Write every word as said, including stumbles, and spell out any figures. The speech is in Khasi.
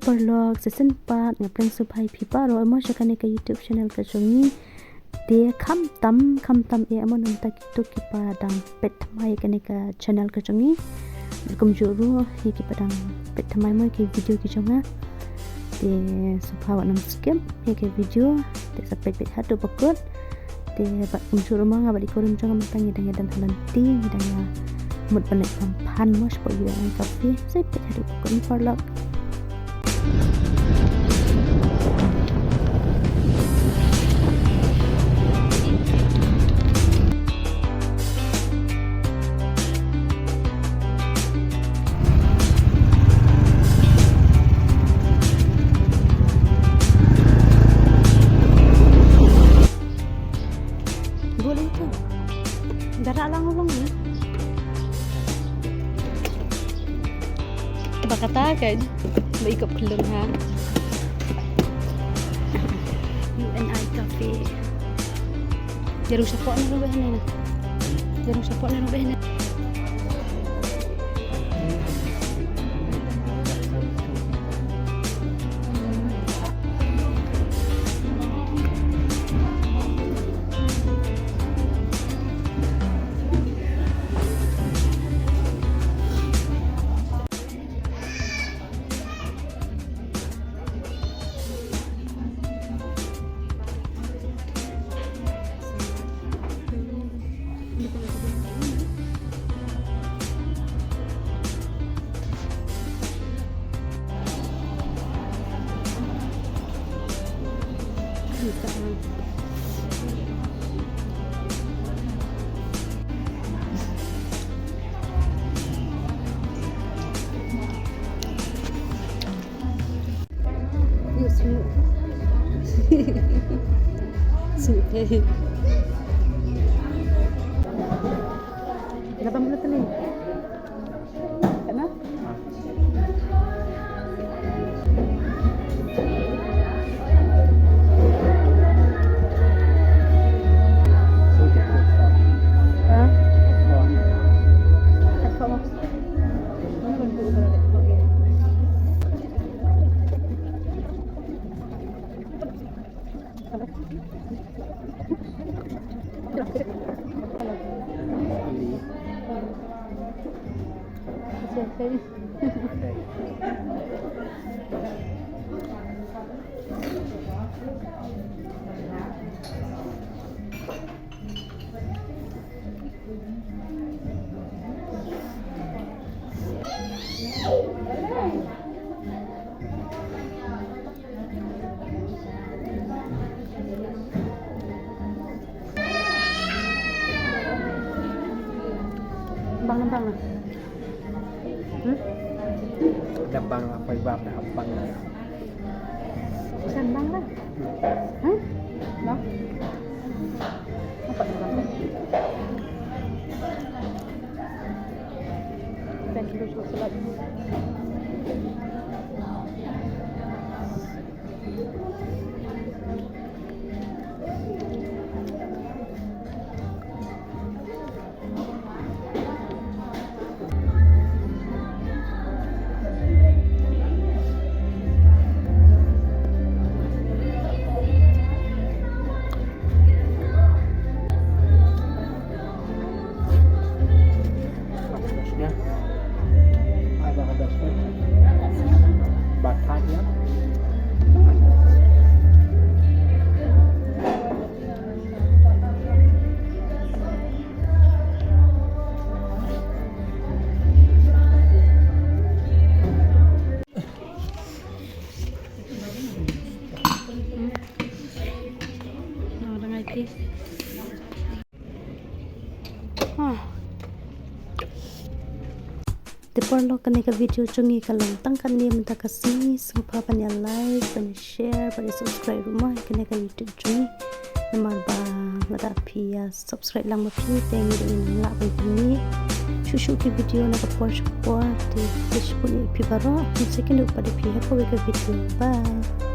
Paralok, sa shisien pat nga pdiang sngewbha ïa phi baroh mo sha kane ka YouTube channel ka jong ngi. Te khamtam khamtam eh mo namar kito kiba dang peit thymmai kane ka channel ka jong ngi. Bad kumjuh ruh ïa kiba dang peit thymmai mo ki video ki jong nga. Te sngewbha wat nym skip ïa ki video. Te sa peit peit haduh ba kut. Te bad kumjuh ruh mo nga bad i kurim jong nga mynta ngi dang ïa don ha lynti, ngi dang ïa mut ban leit phan mo shapoh U N I Cafe. Sa peit haduh ba kut mo paralok. Gulin tu. Dara lang ulung ni. Ba kata kan. Ba ikop khlung ha. U N I Cafe. Jarum shapoh ni ruh bah ni na. Jarum shapoh ni ruh bah ni. Yuk, snoop. Snoop, hey. Lapan puluh tali. Kat mana? Ha? Kat kau. Bang, bang. Hmm? Dah bang apa, bang dah bang dah. Sambang lah. Hah? Bang. Apa tu bang? Thank you, so much. Te paralok, kane ka video jong ngi ka long tang katne mynta ka sngi. Sngewbha ban ïa like, ban ïa share, ban ïa subscribe ruh mo ha kane ka YouTube jong ngi. Namar ba lada phi ïa subscribe lang ma phi te ngi ruh ngin lah ban pyni shuh shuh ki video na ka por sha ka por. Te khublei shibun ïa phi baroh. Ngin sa ïakynduh pat ïa phi ha kawei ka video. Bye.